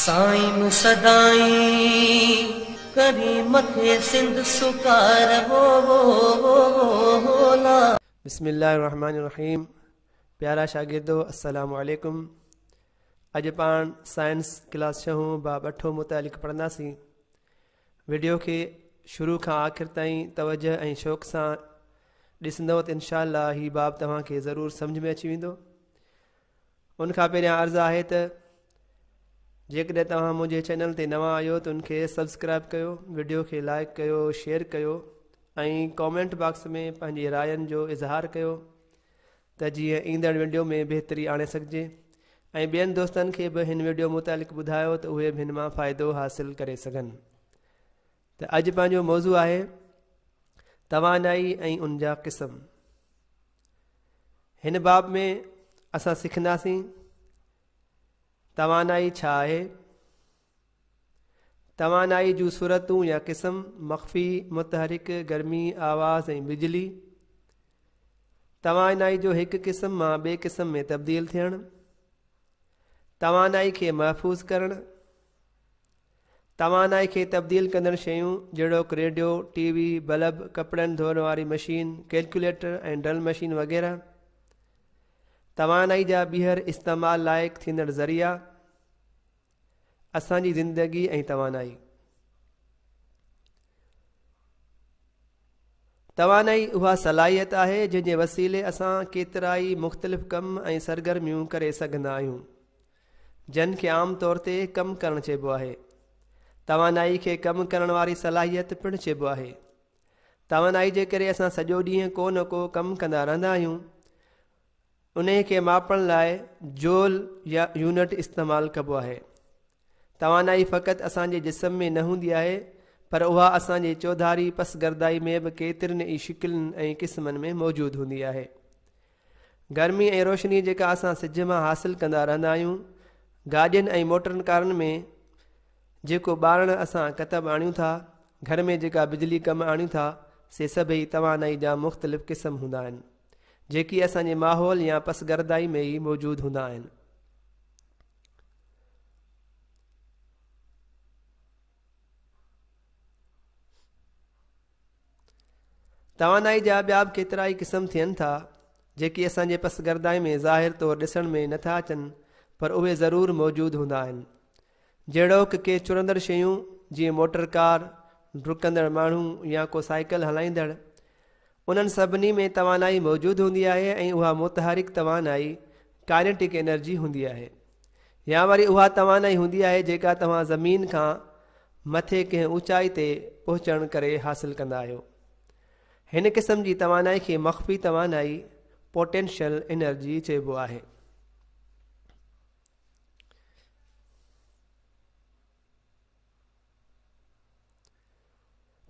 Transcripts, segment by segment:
سائين سدائين ڪرين مٿي سنڌ سڪار بسم الله الرحمٰن الرحيم پيارا شاگردو السلام عليڪم اڄ پاڻ سائنس ڪلاس ڇهون باب اٺون متعلق پڙهنداسين وڊيو کي شروع کان آخر تائين توجه ۽ شوق سان ڏسندؤ ته انشاء الله هي باب توهان کي ضرور سمجهه ۾ اچي ويندو. ان کان پهريان عرض آهي ته جيڪڏهن توهان منهنجي چينل تي نوان آهيو ته ان کي سبسڪرائب ڪيو، وڊيو کي لائڪ ڪيو، شيئر ڪيو ۽ ڪامينٽ باڪس ۾ پنهنجي راين جو اظهار ڪيو ته جيئن ايندڙ وڊيو ۾ بهتري آڻي سگهجي ۽ ٻين دوستن کي به هن وڊيو متعلق ٻڌايو ته اهي به هن مان فائدو حاصل ڪري سگهن. ته اڄ پنهنجو موضوع آهي توانائي ۽ ان جا قسم. هن باب ۾ اسان سکنداسين توانائي ڇا آهي، توانائي جون صورتون يا قسم، مخفي، متحرڪ، گرمي، آواز ۽ بجلي، توانائي جو هڪ قسم مان ٻئي قسم ۾ تبديل ٿيڻ، توانائي کي محفوظ ڪرڻ، توانائي کي تبديل ڪندڙ شيون جهڙوڪ ريڊيو، ٽي وي، بلب، ڪپڙن ڌوئڻ واري مشين، ڪيلڪيوليٽر ۽ ڊرل مشين وغيره، توانائي جا ٻيهر استعمال لائق ٿيندڙ ذريعا، اسان جي زندگي ۽ توانائي. توانائي اها صلاحيت آهي جنهن جي وسيلي اسان ڪيترائي مختلف ڪم ۽ سرگرميون ڪري سگهندا آهيون، جن کي عام طور تي ڪم ڪرڻ چئبو آهي. توانائي کي ڪم ڪرڻ واري صلاحيت پڻ چئبو آهي. توانائي جي ڪري اسان سڄو ڏينهن ڪو نه ڪو ڪم ڪندا رهندا آهيون. انهيء کي ماپڻ لاء جول يا يونٽ استعمال ڪبو آهي. توانائي فقط اسان جي جسم ۾ نه هوندي آهي، پر اها اسان جي چوڌاري پسگردائي ۾ به ڪيترين ئي شڪلين ۽ قسمن ۾ موجود هوندي آهي. گرمي ۽ روشني جيڪا اسان سج مان حاصل ڪندا رهندا آهيون، گاڏين ۽ موٽر ڪارن ۾ جيڪو ٻارڻ اسان ڪتب آڻيون ٿا، گهر ۾ جيڪا بجلي ڪم آڻيون ٿا، سي سڀئي توانائي جا مختلف قسم هوندا آهن، جيڪي اسان جي ماحول يا پسگردائي ۾ ئي موجود هوندا آهن. توانائي جا ٻيا به ڪيترائي قسم ٿين ٿا، جيڪي اسان جي پسگردائي ۾ ظاهر طور ڏسڻ ۾ نٿا اچن، پر اهي ضرور موجود هوندا آهن. جهڙوڪ ڪي چرندڙ شيون جيئن موٽر ڪار، ڊڪندڙ ماڻهو يا ڪو سائيڪل هلائيندڙ، انهن سڀني ۾ توانائي موجود هوندي آهي ۽ اها متحرڪ توانائي، Kinetic Energy، هوندي آهي. يا وري اها توانائي هوندي آهي جيڪا توهان زمين کان مٿي ڪنهن اوچائي تي پهچڻ ڪري حاصل ڪندا آهيو. هن قسم جي توانائي کي مخفي توانائي، Potential Energy، چئبو آهي.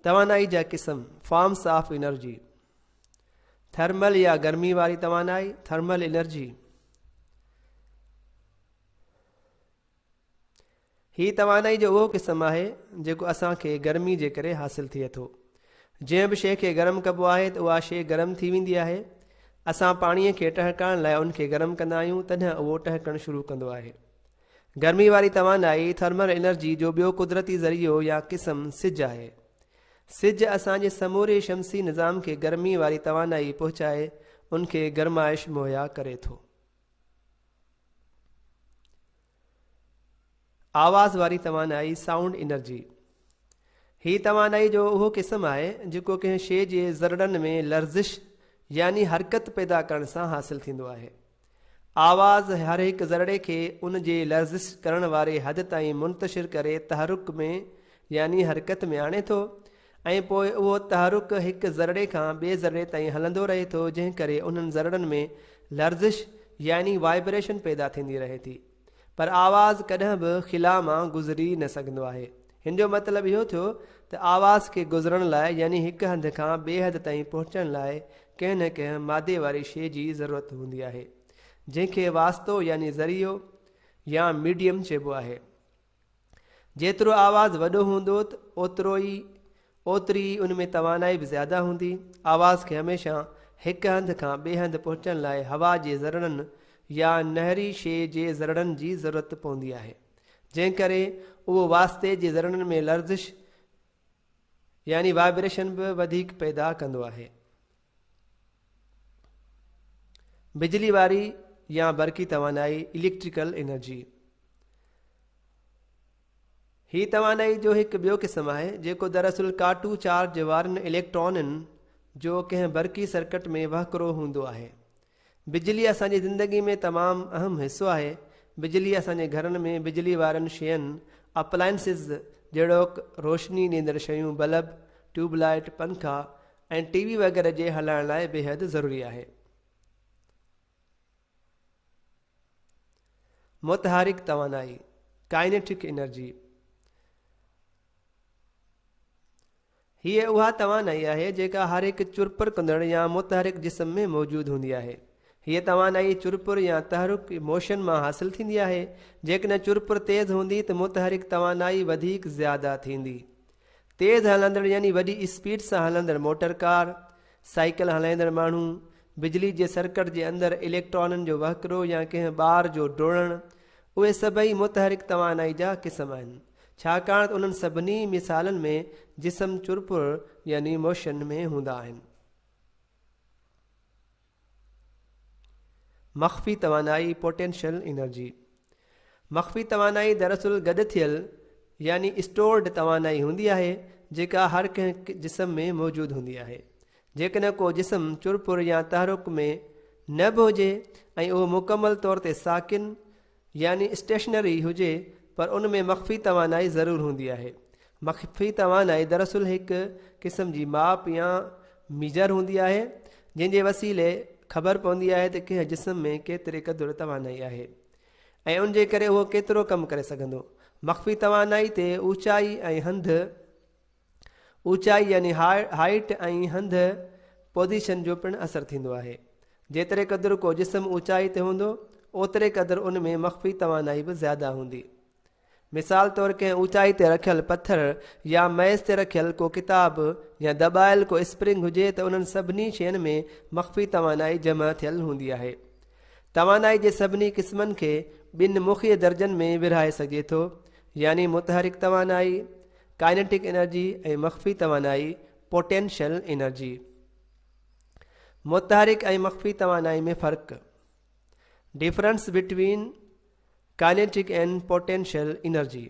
توانائي جا قسم، Forms of Energy، thermal يا گرمي واري توانائي، Thermal Energy، هي توانائي جو اهو قسم آهي جيڪو اسان کي گرمي جي ڪري حاصل ٿئي ٿو. جنهن به شيء کي گرم ڪبو آهي ته اها شيء گرم ٿي ويندي آهي. اسان پاڻيء کي ٽهڪائڻ لاء ان کي گرم ڪندا آهيون تڏهن اهو ٽهڪڻ شروع ڪندو آهي. گرمي واري توانائي، Thermal Energy، جو ٻيو قدرتي ذريعو يا قسم سج آهي. سج اسان جي سموري شمسي نظام کي گرمي واري توانائي پهچائي ان کي گرمائش مهيا ڪري ٿو. آواز واري توانائي، Sound Energy، هي توانائي جو اهو قسم آهي جيڪو ڪنهن شيء جي ذرڙن ۾ لرزش يعني حرڪت پيدا ڪرڻ سان حاصل ٿيندو آهي. آواز هر هڪ ذرڙي کي ان جي لرزش ڪرڻ واري حد تائين منتشر ڪري تحرڪ ۾ يعني حرڪت ۾ آڻي ٿو ۽ پوء اهو تحرڪ هڪ ذرڙي کان ٻئي ذرڙي تائين هلندو رهي ٿو جنهن ڪري انهن ذرڙن ۾ لرزش يعني وائبريشن پيدا ٿيندي رهي ٿي پر آواز ڪڏهن به خلا مان گذري نه سگهندو آهي. هن جو مطلب اهو ٿيو ته آواز کي گذرڻ لاء يعني هڪ هنڌ کان ٻئي هنڌ تائين پهچڻ لاء ڪنهن نه ڪنهن مادي واري شيء جي ضرورت هوندي آهي جنهن کي واسطو يعني ذريعو يا ميڊيم چئبو آهي. جيترو آواز وڏو هوندو ته اوترو ئي اوتري ئي ان ۾ توانائي به زياده هوندي. آواز کي هميشه هڪ هنڌ کان ٻئي هنڌ پهچڻ لاء هوا جي ذرڙن يا نهري شيء جي ذرڙن جي ضرورت پوندي آهي. جنهن ڪري اهو واسطي جي ذرڙن ۾ لرزش يعني وائبريشن به وڌيڪ پيدا ڪندو آهي. بجلي واري يا برقي توانائي، Electrical Energy، هي توانائي جو هڪ ٻيو قسم آهي، جيڪو دراصل ڪاٽو چارج وارن اليڪٽرانن جو ڪنهن برقي سرڪٽ ۾ وهڪرو هوندو آهي. بجلي اسان جي زندگي ۾ تمام اهم حصو آهي. بجلي اسان جي گهرن ۾ بجلي وارن شين، Appliances، جهڙوڪ روشني ڏيندڙ شيون بلب، ٽيوب لائيٽ، پنکا ۽ ٽي وي وغيره جي هلائڻ لاء بيحد ضروري آهي. متحرڪ توانائي، Kinetic Energy، هيء اها توانائي آهي جيڪا هر هڪ چرپر ڪندڙ يا متحرڪ جسم ۾ موجود هوندي آهي. هيء توانائي چرپر يا تحرڪ، Motion، مان حاصل ٿيندي آهي. جيڪڏهن چرپر تيز هوندي ته متحرڪ توانائي وڌيڪ زياده ٿيندي. تيز هلندڙ يعني وڏي اسپيڊ سان هلندڙ موٽر ڪار، سائيڪل هلائيندڙ ماڻهو، بجلي جي سرڪٽ جي اندر اليڪٽرانن جو وهڪرو يا ڪنهن ٻار جو ڊوڙڻ، اهي سڀئي متحرڪ توانائي جا قسم آهن، ڇاڪاڻ ته انهن سڀني مثالن ۾ جسم چرپر يعني موشن ۾ هوندا آهن. مخفي توانائي، Potential Energy، مخفي توانائي دراصل گڏ ٿيل يعني اسٽورڊ توانائي هوندي آهي، جيڪا هر ڪنهن جسم ۾ موجود هوندي آهي. جيڪڏهن ڪو جسم چرپر يا تحرڪ ۾ نه به هجي ۽ اهو مڪمل طور تي ساڪن يعني اسٽيشنري هجي پر ان ۾ مخفي توانائي ضرور هوندي آهي. مخفي توانائي دراصل هڪ قسم جي ماپ يا ميجر هوندي آهي، جنهن جي وسيلي خبر پوندي آهي ته ڪنهن جسم ۾ ڪيتري قدر توانائي آهي ۽ ان جي ڪري اهو ڪيترو ڪم ڪري سگهندو. مخفي توانائي تي اوچائي ۽ هنڌ، اوچائي يعني هائيٽ ۽ هنڌ، پوزيشن، جو پڻ اثر ٿيندو آهي. جيتري قدر ڪو جسم اوچائي تي هوندو، اوتري قدر ان ۾ مخفي توانائي به زياده هوندي. مثال طور ڪنهن اوچائي تي رکيل پٿر يا ميز تي رکيل ڪو ڪتاب يا دٻايل ڪو اسپرنگ هجي ته انهن سڀني شين ۾ مخفي توانائي جمع ٿيل هوندي آهي. توانائي جي سڀني قسمن کي ٻن مکيه درجن ۾ ورهائي سگهجي ٿو يعني متحرڪ توانائي، Kinetic Energy، ۽ مخفي توانائي، Potential Energy. متحرڪ ۽ مخفي توانائي ۾ فرق، Difference between Kinetic and Potential Energy.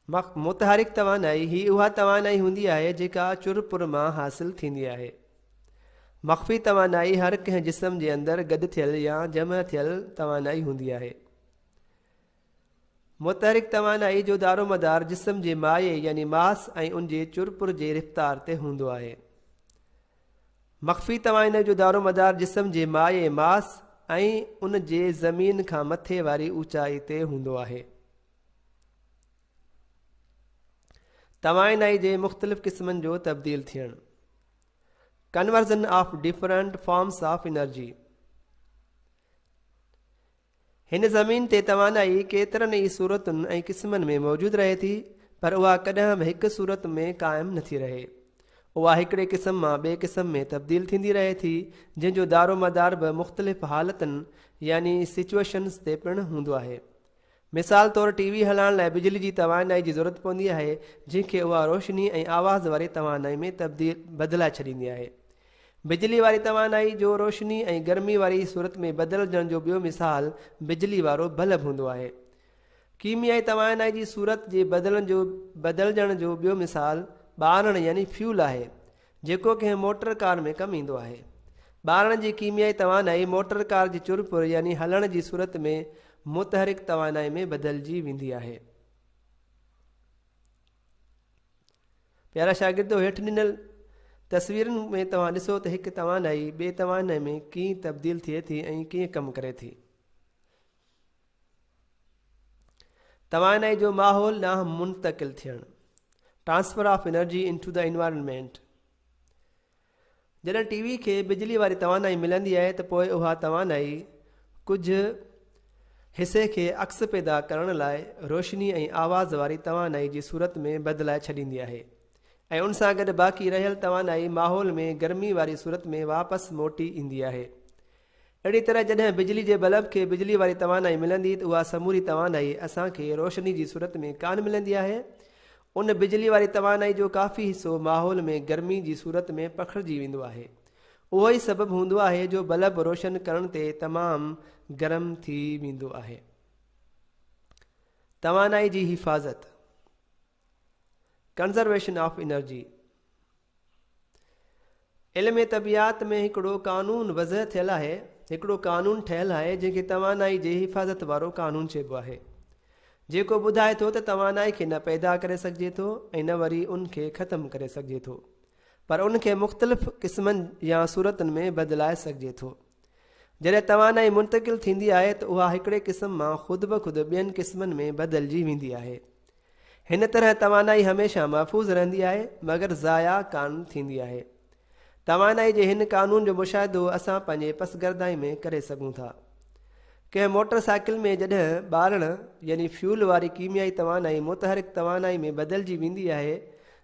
متحرڪ توانائي، هي اها توانائي هوندي آهي جيڪا چرپر مان حاصل ٿيندي آهي. مخفي توانائي هر ڪنهن جسم جي اندر گڏ ٿيل يا جمع ٿيل توانائي هوندي آهي. متحرڪ توانائي جو دارومدار جسم جي مايي يعني ماس ۽ ان جي چرپر جي رفتار تي هوندو آهي. مخفي توانائي جو دارومدار جسم جي مايي، Mass، ۽ ان جي زمين کان مٿي واري اوچائي تي هوندو آهي. توانائي جي مختلف قسمن جو تبديل ٿيڻ، Conversion of different forms of energy، هن زمين تي توانائي ڪيترن ئي صورتن ۽ قسمن ۾ موجود رهي ٿي، پر اها ڪڏهن به هڪ صورت ۾ قائم نٿي رهي. اها هڪڙي قسم مان ٻئي قسم ۾ تبديل ٿيندي رهي ٿي، جنهن جو دارومدار به مختلف حالتن يعني Situations تي پڻ هوندو آهي. مثال طور ٽي وي هلائڻ لاء بجلي جي توانائي جي ضرورت پوندي آهي، جنهن کي اها روشني ۽ آواز واري توانائي ۾ تبديل بدلائي ڇڏيندي آهي. بجلي واري توانائي جو روشني ۽ گرمي واري صورت ۾ بدلجڻ جو ٻيو مثال بجلي وارو بلب هوندو آهي. ڪيميائي توانائي جي صورت جي بدلڻ جو بدلجڻ جو ٻيو مثال ٻارڻ يعني فيول آهي، جيڪو ڪنهن موٽر ڪار ۾ ڪم ايندو آهي. ٻارڻ جي ڪيميائي توانائي موٽر ڪار جي چرپر يعني هلڻ جي صورت ۾ متحرڪ توانائي ۾ بدلجي ويندي آهي. پيارا شاگردو هيٺ ڏنل تصويرن ۾ توهان ڏسو ته هڪ توانائي ٻي توانائي ۾ ڪيئن تبديل ٿئي ٿي ۽ ڪيئن ڪم ڪري ٿي. توانائي جو ماحول ڏانهن منتقل ٿيڻ، Transfer of energy into the environment، جڏهن ٽي وي کي بجلي واري توانائي ملندي آهي ته پوء اها توانائي ڪجهه حصي کي عڪس پيدا ڪرڻ لاء روشني ۽ آواز واري توانائي جي صورت ۾ بدلائي ڇڏيندي آهي ۽ ان سان گڏ باقي رهيل توانائي ماحول ۾ گرمي واري صورت ۾ واپس موٽي ايندي آهي. اهڙي طرح جڏهن بجلي جي بلب کي بجلي واري توانائي ملندي ته اها سموري توانائي اسان کي روشني جي صورت ۾ ڪانه ملندي آهي. ان بجلي واري توانائي جو ڪافي حصو ماحول ۾ گرمي جي صورت ۾ پکڙجي ويندو آهي. اهو ئي سبب هوندو آهي جو بلب روشن ڪرڻ تي تمام گرم ٿي ويندو آهي. توانائي جي حفاظت، Conservation of Energy، علم طبيعات ۾ هڪڙو قانون وضع ٿيل آهي، هڪڙو قانون ٺهيل آهي جنهن کي توانائي جي حفاظت وارو قانون چئبو آهي. جيڪو ٻڌائي ٿو ته توانائي کي نه پيدا ڪري سگهجي ٿو ۽ نه وري ان کي ختم ڪري سگهجي ٿو پر ان کي مختلف قسمن يا صورتن ۾ بدلائي سگهجي ٿو. جڏهن توانائي منتقل ٿيندي آهي ته اها هڪڙي قسم مان خود بخود ٻين قسمن ۾ بدلجي ويندي آهي. هن طرح توانائي هميشه محفوظ رهندي آهي مگر ضايع ڪانه ٿيندي آهي. توانائي جي هن قانون جو مشاهدو اسان پنهنجي پسگردائي ۾ ڪري سگهون ٿا. ڪنهن موٽر سائيڪل ۾ جڏهن ٻارڻ يعني فيول واري ڪيميائي توانائي متحرڪ توانائي ۾ بدلجي ويندي آهي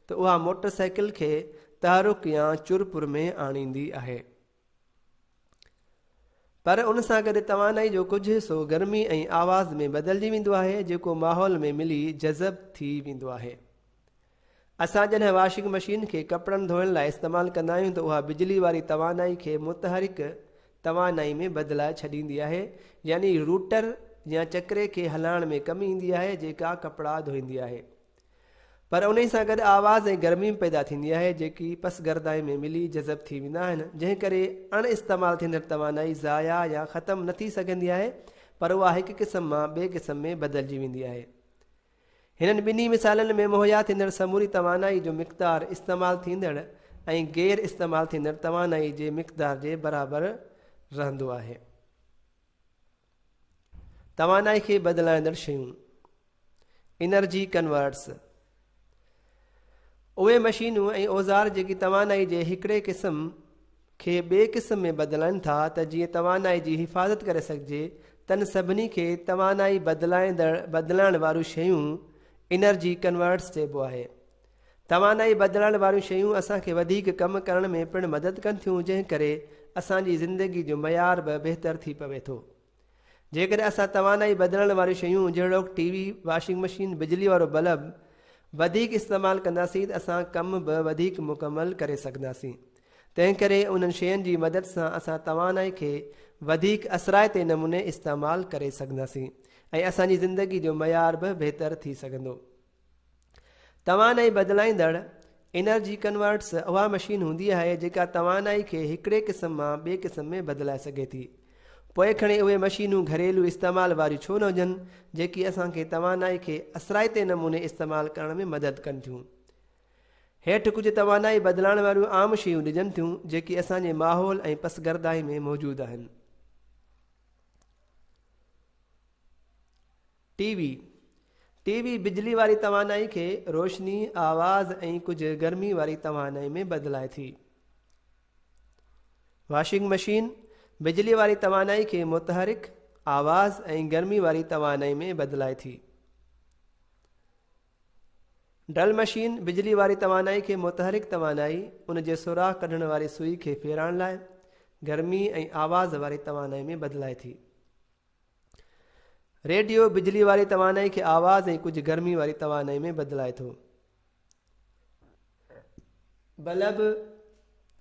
ته اها موٽر سائيڪل کي تحرڪ يا چرپر ۾ آڻيندي آهي. پر ان سان گڏ توانائي جو ڪجهه حصو گرمي ۽ آواز ۾ بدلجي ويندو آهي جيڪو ماحول ۾ ملي جذب ٿي ويندو آهي. اسان جڏهن واشنگ مشين کي ڪپڙن ڌوئڻ لاء استعمال ڪندا آهيون ته اها بجلي واري توانائي کي متحرڪ توانائي ۾ بدلائي ڇڏيندي آهي يعني روٽر يا چڪري کي هلائڻ ۾ ڪم ايندي آهي جيڪا ڪپڙا ڌوئيندي آهي. پر انهي سان گڏ آواز ۽ گرمي به پيدا ٿيندي آهي جيڪي پسگردائي ۾ ملي جذب ٿي ويندا آهن جنهن ڪري اڻ استعمال ٿيندڙ توانائي ضايع يا ختم نه ٿي سگهندي آهي پر اها هڪ قسم مان ٻئي قسم ۾ بدلجي ويندي آهي. هنن ٻنهي مثالن ۾ مهيا ٿيندڙ سموري توانائي جو مقدار استعمال ٿيندڙ ۽ غير استعمال ٿيندڙ توانائي جي مقدار جي برابر رهندو آهي. توانائي کي بدلائيندڙ شيون، Energy Converts، اهي مشينون ۽ اوزار جيڪي توانائي جي هڪڙي قسم کي ٻئي قسم ۾ بدلائن ٿا ته جيئن توانائي جي حفاظت ڪري سگهجي تن سڀني کي توانائي بدلائيندڙ بدلائڻ واريون شيون، Energy Converts، چئبو آهي. توانائي بدلائڻ واريون شيون اسان کي وڌيڪ ڪم ڪرڻ ۾ پڻ مدد ڪن ٿيون جنهن ڪري اسان جي زندگي جو معيار به بهتر ٿي پوي ٿو. جيڪڏهن اسان توانائي بدلڻ واريون شيون جهڙوڪ ٽي وي، واشنگ مشين، بجلي وارو بلب وڌيڪ استعمال ڪنداسين ته اسان ڪم به وڌيڪ مڪمل ڪري سگهنداسين. تنهن ڪري انهن شين جي مدد سان اسان توانائي کي وڌيڪ اثرائتي نموني استعمال ڪري سگهنداسين ۽ اسان جي زندگي جو معيار به بهتر ٿي سگهندو. توانائي بدلائيندڙ، Energy Converts، اها مشين هوندي آهي جيڪا توانائي کي هڪڙي قسم مان ٻئي قسم ۾ بدلائي سگهي ٿي. پوء کڻي اهي مشينون گهريلو استعمال واريون ڇو نه هجن جيڪي اسان کي توانائي کي اثرائتي نموني استعمال ڪرڻ ۾ مدد ڪن ٿيون. هيٺ ڪجهه توانائي بدلائڻ واريون عام شيون ڏجن ٿيون جيڪي اسان جي ماحول ۽ پسگردائي ۾ موجود آهن. ٽي وي، ٽي وي بجلي واري توانائي کي روشني، آواز ۽ ڪجهه گرمي واري توانائي ۾ بدلائي ٿي. واشنگ مشين بجلي واري توانائي کي متحرڪ، آواز ۽ گرمي واري توانائي ۾ بدلائي ٿي. ڊرل مشين بجلي واري توانائي کي متحرڪ توانائي، ان جي سوراخ ڪڍڻ واري سوئي کي ڦيرائڻ لاء، گرمي ۽ آواز واري توانائي ۾ بدلائي ٿي. ريڊيو بجلي واري توانائي کي آواز ۽ ڪجهه گرمي واري توانائي ۾ بدلائي ٿو. بلب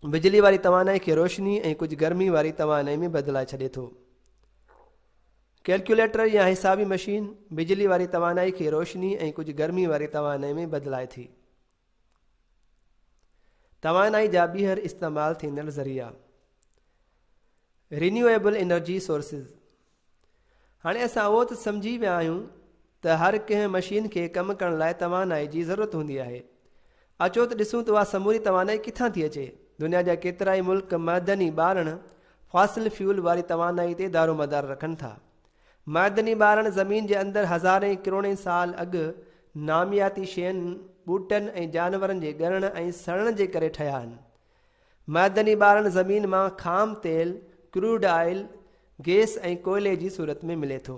بجلي واري توانائي کي روشني ۽ ڪجهه گرمي واري توانائي ۾ بدلائي ڇڏي ٿو. ڪيلڪيوليٽر يا حسابي مشين بجلي واري توانائي کي روشني ۽ ڪجهه گرمي واري توانائي ۾ بدلائي ٿي. توانائي جا ٻيهر استعمال ٿيندڙ ذريعا، Renewable Energy Sources، هاڻي اسان اهو ته سمجهي ويا آهيون ته هر ڪنهن مشين کي ڪم ڪرڻ لاء توانائي جي ضرورت هوندي آهي. اچو ته ڏسون ته اها سموري توانائي ڪٿان ٿي اچي. دنيا جا ڪيترائي ملڪ معدني ٻارڻ، Fossil Fuel، واري توانائي تي دارومدار رکن ٿا. معدني ٻارڻ زمين جي اندر هزارين ڪروڙين سال اڳ نامياتي شين، ٻوٽن ۽ جانورن جي ڳرڻ ۽ سڙڻ جي ڪري ٺهيا آهن. معدني ٻارڻ زمين مان خام تيل، Crude Oil، gas ۽ ڪوئلي جي صورت ۾ ملي ٿو.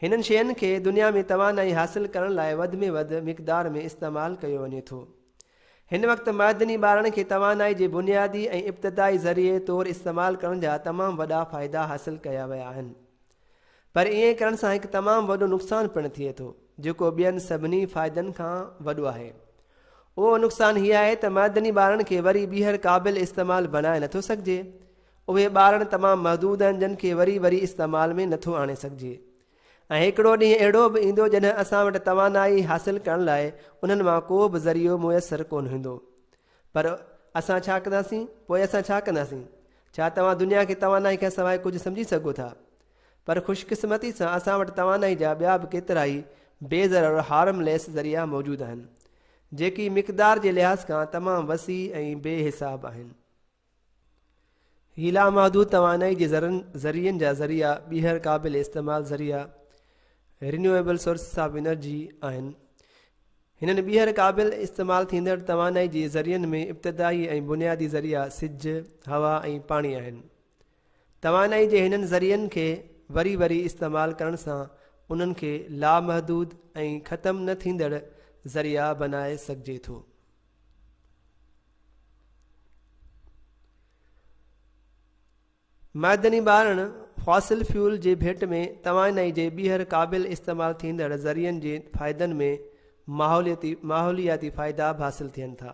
هنن شين کي دنيا ۾ توانائي حاصل ڪرڻ لاء وڌ ۾ وڌ مقدار ۾ استعمال ڪيو وڃي ٿو. هن وقت معدني ٻارڻ کي توانائي جي بنيادي ۽ ابتدائي ذريعي طور استعمال ڪرڻ جا تمام وڏا فائدا حاصل ڪيا ويا آهن. پر ائين ڪرڻ سان هڪ تمام وڏو نقصان پڻ ٿئي ٿو، جيڪو ٻين سڀني فائدن کان وڏو آهي. اهو نقصان هي آهي ته معدني ٻارڻ کي وري ٻيهر قابل استعمال بنائي نٿو سگهجي. اهي ٻارڻ تمام محدود آهن جن کي وري وري استعمال ۾ نٿو آڻي سگهجي. ۽ هڪڙو ڏينهن اهڙو به ايندو جڏهن اسان وٽ توانائي حاصل ڪرڻ لاء انهن مان ڪو به ذريعو ميسر ڪونه هوندو. پر اسان ڇا ڪنداسين؟ پوء اسان ڇا ڪنداسين؟ ڇا توهان دنيا کي توانائي کان سواء ڪجهه سمجهي سگهو ٿا؟ پر خوش قسمتي سان اسان وٽ توانائي جا ٻيا به ڪيترائي بي ضرر Harmless ذريعا موجود آهن، جيڪي مقدار جي لحاظ کان تمام وسيع ۽ بي حساب آهن. هي لامحدود توانائي جي ذريعن جا ذريعا ٻيهر قابل استعمال ذريعا، Renewable Sources of Energy، آهن. هنن ٻيهر قابل استعمال ٿيندڙ توانائي جي ذريعن ۾ ابتدائي ۽ بنيادي ذريعا سج، هوا ۽ پاڻي آهن. توانائي جي هنن ذريعن کي وري وري استعمال ڪرڻ سان انهن کي لامحدود ۽ ختم نه ٿيندڙ ذريعا بنائي سگهجي ٿو. معدني ٻارڻ، Fossil Fuel، جي ڀيٽ ۾ توانائي جي ٻيهر قابل استعمال ٿيندڙ ذريعن جي فائدن ۾ ماحولياتي فائدا به حاصل ٿين ٿا،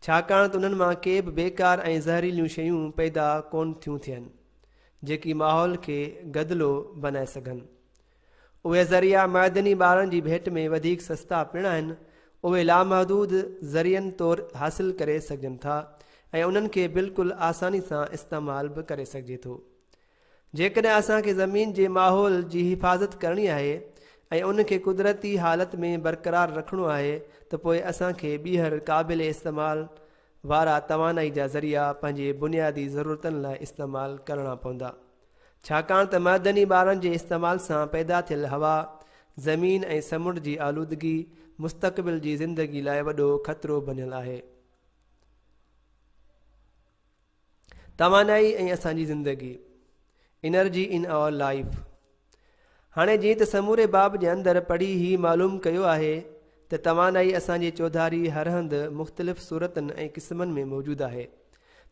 ڇاڪاڻ ته انهن مان ڪي به بيڪار ۽ زهريليون شيون پيدا ڪونه ٿيون ٿين، جيڪي ماحول کي گدلو بنائي سگهن. اهي ذريعا معدني ٻارڻ جي ڀيٽ ۾ وڌيڪ سستا پڻ آهن، اهي لامحدود ذريعن طور حاصل ڪري سگهجن ٿا ۽ انهن کي بلڪل آساني سان استعمال به ڪري سگهجي ٿو. جيڪڏهن اسان کي زمين جي ماحول جي حفاظت ڪرڻي آهي ۽ ان کي قدرتي حالت ۾ برقرار رکڻو آهي ته پوء اسان کي ٻيهر قابل استعمال وارا توانائي جا ذريعا پنهنجي بنيادي ضرورتن لاء استعمال ڪرڻا پوندا. ڇاڪاڻ ته معدني ٻارڻ جي استعمال سان پيدا ٿيل هوا، زمين ۽ سمنڊ جي آلودگي مستقبل جي زندگي لاء وڏو خطرو بنيل آهي. توانائي ۽ اسان جي زندگي، Energy in our life، هاڻي جيئن ته سموري باب جي اندر پڙهي هي معلوم ڪيو آهي ته توانائي اسان جي چوڌاري هر هنڌ مختلف صورتن ۽ قسمن ۾ موجود آهي.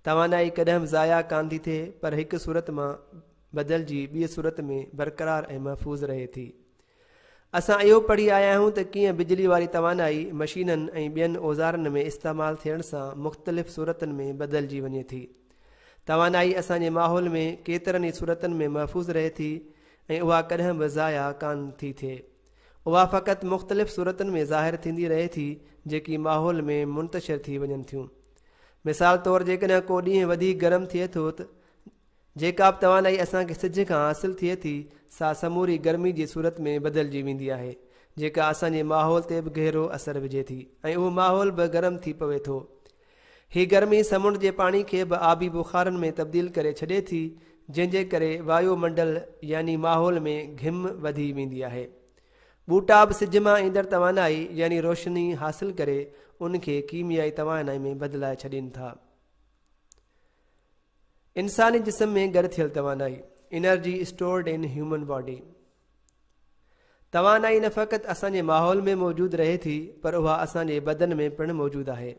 توانائي ڪڏهن به ضايع ڪانه ٿي ٿئي پر هڪ صورت مان بدلجي ٻيء صورت ۾ برقرار ۽ محفوظ رهي ٿي. اسان اهو پڙهي آيا آهيون ته ڪيئن بجلي واري توانائي مشينن ۽ ٻين اوزارن ۾ استعمال ٿيڻ سان مختلف صورتن ۾ بدلجي وڃي ٿي. توانائي اسان جي ماحول ۾ ڪيترن ئي صورتن ۾ محفوظ رهي ٿي ۽ اها ڪڏهن به ضايع ڪانه ٿي ٿئي. اها فقط مختلف صورتن ۾ ظاهر ٿيندي رهي ٿي جيڪي ماحول ۾ منتشر ٿي وڃن ٿيون. مثال طور جيڪڏهن ڪو ڏينهن وڌيڪ گرم ٿئي ٿو ته جيڪا به توانائي اسان کي سج کان حاصل ٿئي ٿي سا سموري گرمي جي صورت ۾ بدلجي ويندي آهي جيڪا اسان جي ماحول تي به گهرو اثر وجهي ٿي ۽ اهو ماحول به گرم ٿي پوي ٿو. هي گرمي سمنڊ جي پاڻي کي به آبي بخارن ۾ تبديل ڪري ڇڏي ٿي، جنهن جي ڪري وايو منڊل يعني ماحول ۾ گهم وڌي ويندي آهي. ٻوٽا به سج مان ايندڙ توانائي يعني روشني حاصل ڪري ان کي ڪيميائي توانائي ۾ بدلائي ڇڏين ٿا. انساني جسم ۾ گڏ ٿيل توانائي، Energy Stored in Human Body، توانائي نه فقط اسان جي ماحول ۾ موجود رهي ٿي پر اها اسان جي بدن ۾ پڻ موجود آهي.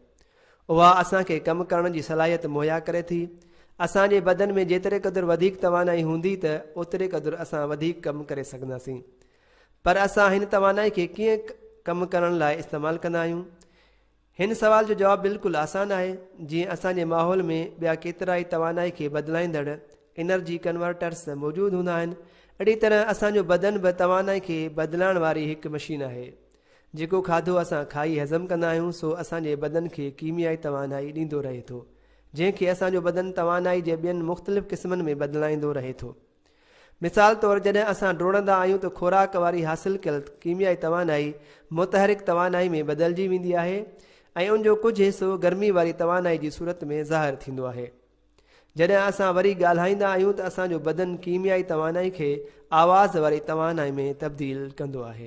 اها اسان کي ڪم ڪرڻ جي صلاحيت مهيا ڪري ٿي. اسان جي بدن ۾ جيتري قدر وڌيڪ توانائي هوندي ته اوتري قدر اسان وڌيڪ ڪم ڪري سگهنداسين. پر اسان هن توانائي کي ڪيئن ڪم ڪرڻ لاء استعمال ڪندا آهيون؟ هن سوال جو جواب بلڪل آسان آهي، جيئن اسان جي ماحول ۾ ٻيا ڪيترائي توانائي کي بدلائيندڙ Energy Converters موجود هوندا آهن، اهڙي طرح اسان جو بدن به توانائي کي بدلائڻ واري هڪ مشين آهي. جيڪو کاڌو اسان کائي هضم ڪندا آهيون سو اسان جي بدن کي ڪيميائي توانائي ڏيندو رهي ٿو، جنهن کي اسان جو بدن توانائي جي ٻين مختلف قسمن ۾ بدلائيندو رهي ٿو. مثال طور جڏهن اسان ڊوڙندا آهيون ته خوراڪ واري حاصل ڪيل ڪيميائي توانائي متحرڪ توانائي ۾ بدلجي ويندي آهي ۽ ان جو ڪجهه حصو گرمي واري توانائي جي صورت ۾ ظاهر ٿيندو آهي. جڏهن اسان وري ڳالهائيندا آهيون ته اسان جو بدن ڪيميائي توانائي کي آواز واري توانائي ۾ تبديل ڪندو آهي.